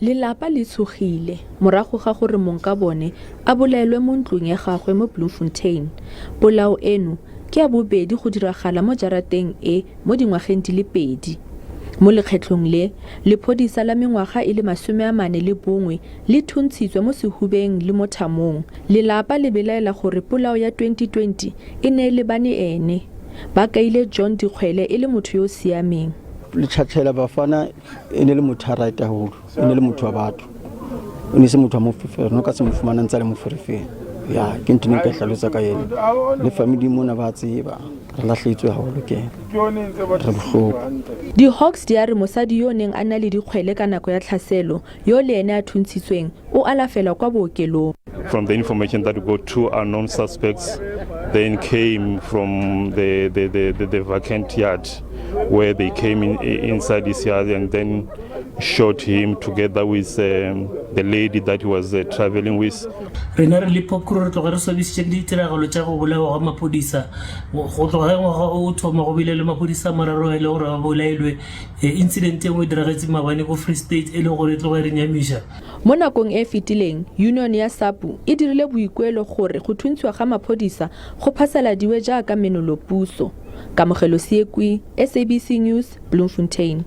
Lelapa le tshogile morago ga gore mong ka bone a bolaelwe mo ntlong ya gagwe mo Bloemfontein. Polao eno ke ya bobedi go diragala mo jarateng e mo dingwageng di le pedi. Mo lekgetlhong le, lephodisa la mengwaga e le 41 le thuntshitswe mo sehubeng le mo thamong. Lelapa le belaela gore polao ya 2020 e ne e lebane ene. Ba kaile John Dikgwele e le motho yo o siameng. Letšhatšhela Bafana e ne le motho a right haholo, e ne le motho wa batho, o ne se motho wa moferefere, no ka se mo fumana ntse a le moferefere. Ya ke ntho ne nka e hlalosa ka ene. Le family mona ba tseba re lahletswe haholo ke ene, re bohloko. Di-Hawks di a re mosadi yo o neng a na le dikgwele ka nako ya tlhaselo, yo le ene a thuntshitsweng, o alafelwa kwa bookelong. From the information that we got, two unknown suspects then came from the, the, the, the, the vacant yard where they came in, inside his yard and then shot him together with the lady that he was traveling with. Rena re le Popcru re tloga re swabisitše ke ditiragalo tša go bolawa ga maphodisa. Go tloga ge ngwaga o o thoma go bile le maphodisa a mararo a e le gore ba bolailwe. Incident e nngwe e diragetše maabane ko Free State e le gore e tloga e re nyamiša. Mo nakong e e fetileng, union ya SAPU e dirile boikuelo gore go thuntshiwa ga maphodisa go phasaladiwe jaaka menolopuso. Kamogelo Seekwi, SABC News, Bloemfontein.